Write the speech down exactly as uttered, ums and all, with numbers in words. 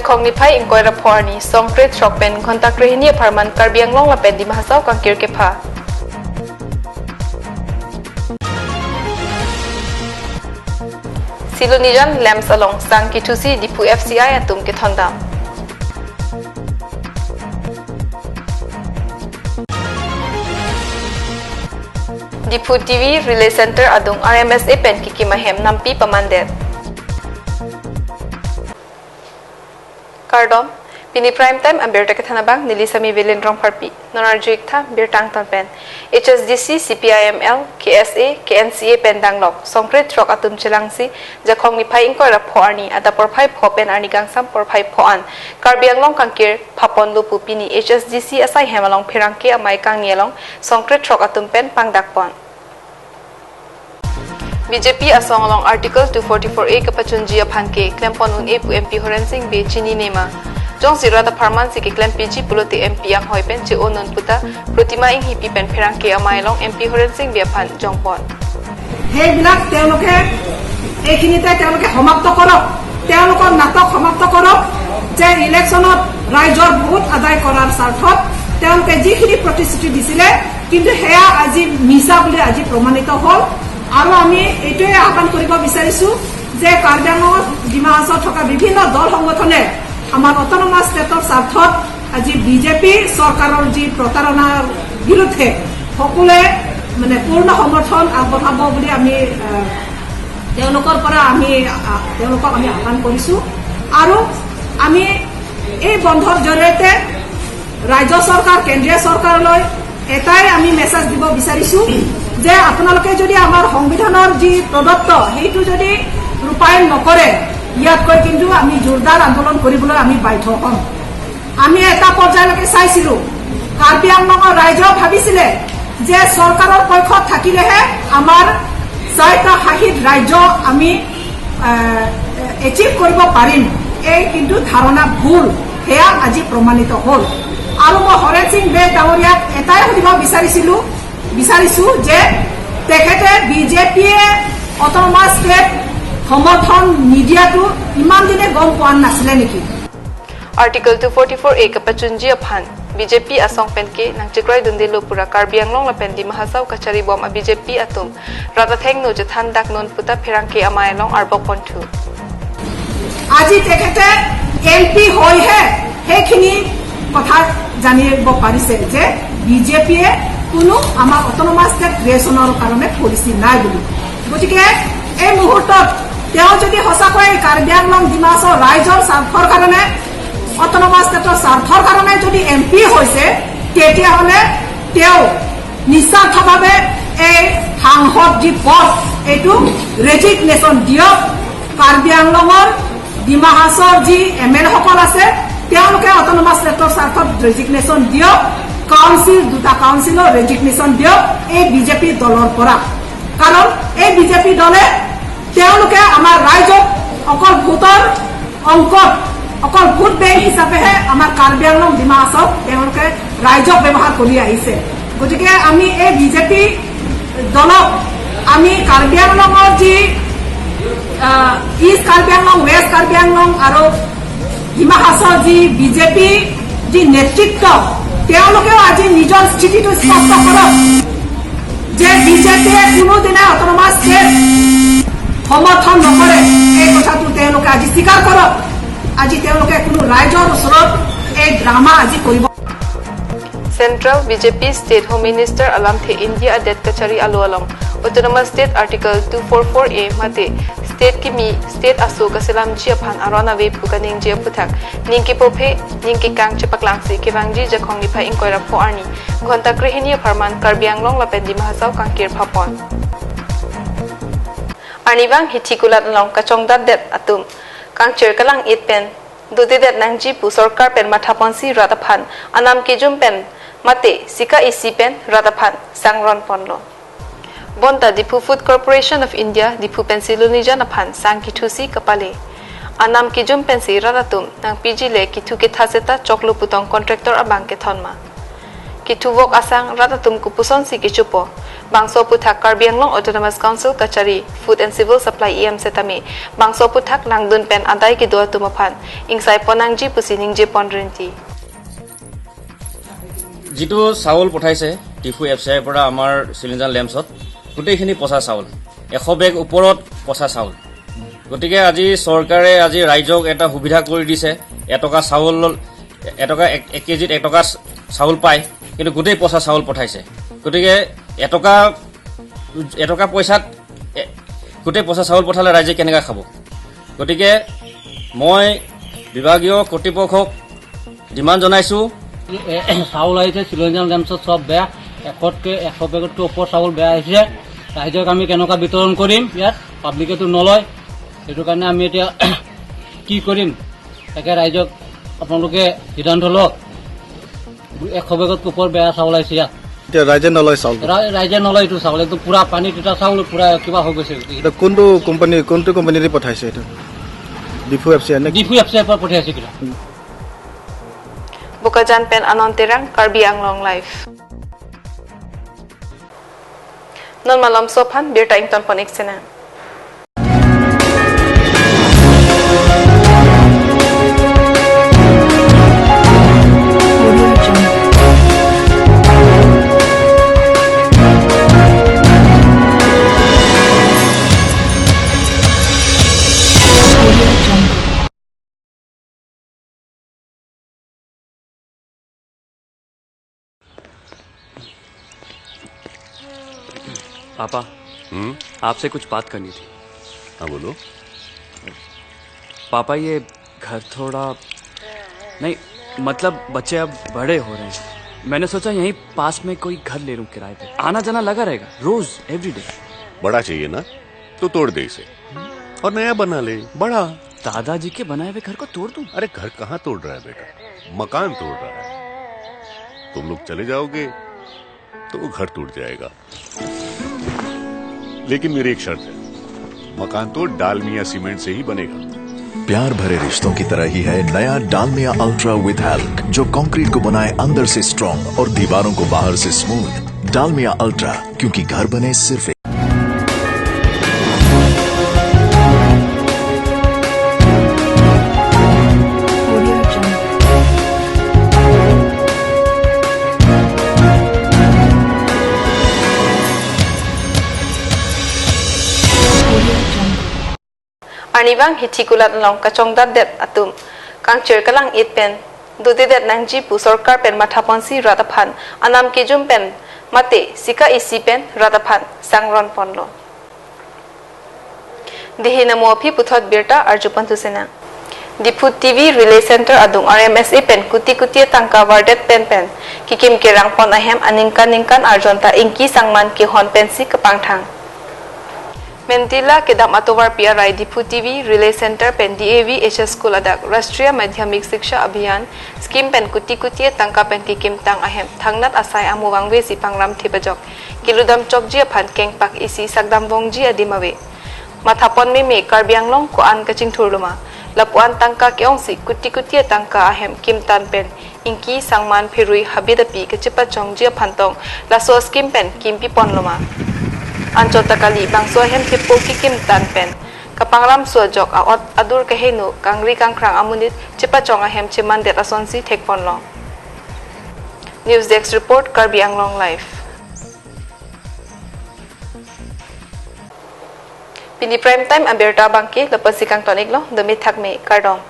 Jakhong niphai ingkoi ra pho arni, song krethrok pen ghonta krehini apharman Karbi Anglong lapen Dima Hasao kangkir kepha. Silonijan LAMPS along sang kithusi Diphu F C I atum kethondam. Diphu T V Relay Center adung R M S A pen kikim ahem nampi pamandet. Kardom, pini Prime Time abirta kethan abang neli Sami Velin Rongpharpi. Non arju-ik tha birta angton pen. H S D C, C P I M L, K S A, K N C A pen danglok song krethrok atum chelangsi Jakhong niphai ingkoi ra pho arni adap porphai pho pen arni kangsam porphai pho an Karbi Anglong kangkir phapon lo pu pini H S D C asai hem along pherangke amei kangni along song krethrok atum pen pangdakpon. B J P asong along Article two forty-four A kapachunji aphan ke klempon un-e pu M P Horen Sing Bey chinine ma. Jongsi rat apharman si keklempiji pulote M P anghoi pen che-o non puta Protima Enghipi pen pherangke amei along M P Horen Sing Bey aphan jongpon. সেইবিলাক তেওঁলোকে এইখিনিতে তেওঁলোকে সমাপ্ত কৰক, তেওঁলোকৰ নাটক সমাপ্ত কৰক যে ইলেকশ্যনত ৰাইজৰ ভোট আদায় কৰাৰ স্বাৰ্থত তেওঁলোকে যিখিনি প্ৰতিশ্ৰুতি দিছিলে, কিন্তু সেয়া আজি মিছা বুলি আজি প্ৰমাণিত হ'ল। আৰু আমি এইটোৱে আহ্বান কৰিব বিচাৰিছো যে কাৰ্বি আংলঙত, ডিমা হাছাওত থকা বিভিন্ন দল সংগঠনে আমাৰ অট'নমাছ ষ্টেটৰ স্বাৰ্থত আজি বিজেপি চৰকাৰৰ যি প্ৰতাৰণাৰ বিৰুদ্ধে সকলোৱে মানে পূৰ্ণ সমৰ্থন আগবঢ়াব বুলি আমি, আহ, তেওঁলোকৰ পৰা আমি, আহ, তেওঁলোকক আমি আহ্বান কৰিছো। আৰু আমি এই বন্ধৰ জৰিয়তে ৰাজ্য চৰকাৰ, কেন্দ্ৰীয় চৰকাৰলৈ এটাই আমি মেছেজ দিব বিচাৰিছো যে আপোনালোকে যদি আমাৰ সংবিধানৰ যি প্ৰদত্ত সেইটো যদি ৰূপায়ণ নকৰে, ইয়াতকৈ কিন্তু আমি জোৰদাৰ আন্দোলন কৰিবলৈ আমি বাধ্য হ'ম। আমি এটা পৰ্যায়লৈকে চাইছিলো, কাৰ্বি আংলঙৰ ৰাইজেও ভাবিছিলে যে চৰকাৰৰ পক্ষত থাকিলেহে আমাৰ স্বায়ত্তশাসিত ৰাজ্য আমি, আহ, এচিভ কৰিব পাৰিম। এই কিন্তু ধাৰণা ভুল, সেয়া আজি প্ৰমাণিত হ'ল। আৰু মই হৰেণ সিং বে ডাঙৰীয়াক এটাই সুধিব বিচাৰিছিলো, বিচাৰিছো যে তেখেতে বিজেপিয়ে অট'নমাছ ষ্টেট সমৰ্থন নিদিয়াটো ইমান দিনে গম পোৱা নাছিলে নেকি? Article two forty-four A kapachunji aphan B J P asong pen ke nangchekroidunde lo pura Karbi Anglong lapen Dima Hasao kachari bom a B J P atum rat athengno chethan dak non puta pherangke amei along arbok ponthu. আজি তেখেতে M P হৈহে সেইখিনি কথা জানিব পাৰিছে যে বিজেপিয়ে কোনো আমাৰ অট'নমাছ ষ্টেট ক্ৰিয়েশ্যনৰ কাৰণে পলিচি নাই বুলি। গতিকে এই মুহূৰ্তত তেওঁ যদি সঁচাকৈ কাৰ্বি আংলং ডিমা হাছাও ৰাইজৰ স্বাৰ্থৰ কাৰণে, অট'নমাছ ষ্টেটৰ স্বাৰ্থৰ কাৰণে যদি এম পি হৈছে, তেতিয়াহ'লে তেওঁ নিস্বাৰ্থভাৱে এই সাংসদ যি পদ, এইটো ৰেজিগনেশ্যন দিয়ক। কাৰ্বি আংলঙৰ, ডিমা হাছাওৰ যি এম এল এ সকল আছে, তেওঁলোকে অট'নমাছ ষ্টেটৰ স্বাৰ্থত ৰেজিগনেশ্যন দিয়ক। কাউন্সিল, দুটা কাউন্সিলৰ ৰেজিগনেশ্যন দিয়ক এই বিজেপি দলৰ পৰা। কাৰণ এই বিজেপি দলে তেওঁলোকে আমাৰ ৰাইজক অকল ভোটৰ অংকত, অকল ভোট বেংক হিচাপেহে আমাৰ কাৰ্বি আংলং, ডিমা হাছাওক তেওঁলোকে ৰাইজক ব্যৱহাৰ কৰি আহিছে। গতিকে আমি এই বিজেপি দলক, আমি কাৰ্বি আংলঙৰ যি, আহ, ইষ্ট কাৰ্বি আংলং, ৱেষ্ট কাৰ্বি আংলং আৰু ডিমা হাছাওৰ যি বিজেপি যি নেতৃত্ব, তেওঁলোকেও আজি নিজৰ স্থিতিটো স্পষ্ট কৰক যে বিজেপিয়ে কোনোদিনা অট'নমাছ ষ্টেট সমৰ্থন নকৰে। এই কথাটো তেওঁলোকে আজি স্বীকাৰ কৰক। আজি তেওঁলোকে কোনো ৰাইজৰ ওচৰত এই ড্ৰামা আজি কৰিব। Central B J P State Home Minister alamthe India adet kachari alo along Autonomous State Article two four four A mate state kimi state aso kaselamji aphan aron ave pu kaningje aphuthak ning kepophe ning kekang chepaklangsi kevangji Jakhong niphai ingkoi ra pho arni ghonta krehini apharman Karbi Anglong lapen Dima Hasao kangkir phapon. Arnivang hithi kulat along kachongdatdet atum kangchir kalang-it pen dodedet nangji pu sorkar pen mathaponsi rat aphan anam kejum pen mate sika isi pen rat aphan sangron ponlo. Bonta Diphu Food Corporation of India, Diphu pen Silonijan aphan sang kithusi kapale. Anam kejum pensi rat atum nangpiji le kithu ketha seta choklo putong contractor abang kethon ma. Kethuvok asang rat atum kopusonsi kechopo. Bangso aphuthak Karbi Anglong Autonomous Council kachari Food and Civil Supply E M setame bangso aphuthak langdun pen adai kedo atum aphan ingsai pon nangji pusi ningje pon rinti. যিটো চাউল পঠাইছে Diphu F C আইৰ পৰা আমাৰ চিলনীজান লেম্পছত, গোটেইখিনি পচা চাউল, এশ বেগ ওপৰত পচা চাউল। গতিকে আজি চৰকাৰে আজি ৰাইজক এটা সুবিধা কৰি দিছে, এটকা চাউল, এটকা এক, এক কেজিত এটকা চাউল পায়, কিন্তু গোটেই পচা চাউল পঠাইছে। গতিকে এটকা, এটকা পইচাত এ, গোটেই পচা চাউল পঠালে ৰাইজে কেনেকৈ খাব? গতিকে মই বিভাগীয় কৰ্তৃপক্ষক ডিমাণ্ড জনাইছোঁ। এ, চাউল আহিছে, চিলনীজান লেম্পছত চব বেয়া, এশতকৈ, এশ বেগতকৈ ওপৰ চাউল বেয়া আহিছে। ৰাইজক আমি কেনেকুৱা বিতৰণ কৰিম? ইয়াত পাব্লিকেতো নলয়, সেইটো কাৰণে আমি এতিয়া কি কৰিম, তাকে ৰাইজক আপোনালোকে সিদ্ধান্ত লওক। এশ বেগতকৈ ওপৰ বেয়া চাউল আহিছে ইয়াত। এতিয়া ৰাইজে নলয় চাউল? ৰাই-, ৰাইজে নলয় এইটো চাউল, একদম পুৰা পানী তিতা চাউল, পুৰা কিবা হৈ গৈছে। এতিয়া কোনটো কোম্পানী, কোনটো কোম্পানীৰে পঠাইছে এইটো? ডিফু এফ চি আই নে? ডিফু এফ চি আইৰ পৰা পঠিয়াইছে কিবা। Bokajan pen Anand Terang, Karbi Anglong Live. Non malomso aphan birta ington pon ik sena. पापा, हम्म? आपसे कुछ बात करनी थी। हाँ, बोलो। पापा, ये घर थोड़ा, नहीं, मतलब, बच्चे अब बड़े हो रहे हैं। मैंने सोचा यहीं पास में कोई घर ले लूं किराए पे, आना जाना लगा रहेगा, रोज, एवरीडे। बड़ा चाहिए ना, तो तोड़ दे इसे और नया बना ले, बड़ा। दादाजी के बनाए हुए घर को तोड़ दूं? अरे, घर कहाँ तोड़ रहा है बेटा, मकान तोड़ रहा है। तुम लोग चले जाओगे तो वो घर टूट जाएगा, लेकिन मेरी एक शर्त है, मकान तो डालमिया सीमेंट से ही बनेगा। प्यार भरे रिश्तों की तरह ही है नया डालमिया अल्ट्रा विद हल्क, जो कंक्रीट को बनाए अंदर से स्ट्रॉन्ग और दीवारों को बाहर से स्मूथ। डालमिया अल्ट्रा, क्योंकि घर बने सिर्फ एक। Arnivang hithi kulat along kachongdatdet atum kangchir kalang-it pen dodedet nangji pu sorkar pen mathaponsi rat aphan anam kejum pen mate sika isi pen rat aphan sangron ponlo. Dehi namo aphi puthot birta arju pon thu sena. Diphu T V Relay Center adung R M S A pen kuti kuti atangka vardet pen pen kekim kerang pon ahem aningkan ningkan arjon ta ingki sangman kehon pensi kapangthang. Mentila kedam atovarpi arai Diphu T V Relay Center pen D A V H S School adak Rashtriya Madhyamik Shiksha Abhiyan scheme pen kuti kuti atangka pen kekimtang ahem thangnat asai amo vangvesi pangram thip ajok keludam chokji aphan kengpak isi sakdam vongji adim ave. Mathapon meme Karbi Anglong ko-an kachingthurloma, lapu-an tangka ke-ongsi kuti kuti atangka ahem kimtan pen ingki sangman pherui habit api kachepachongji aphan tong laso scheme pen kimpi ponloma. Anchot ta kali bangso ahem thepo kekimtan pen kapangramso ajok a-ot adur kaheno kangri kangkrang amonit chepachong ahem chemandet asonsi thek ponlo. News Desk Report, Karbi Anglong Live. Pini prime time abirta abangke lapusi kangton iklo, dome thakme, kardom.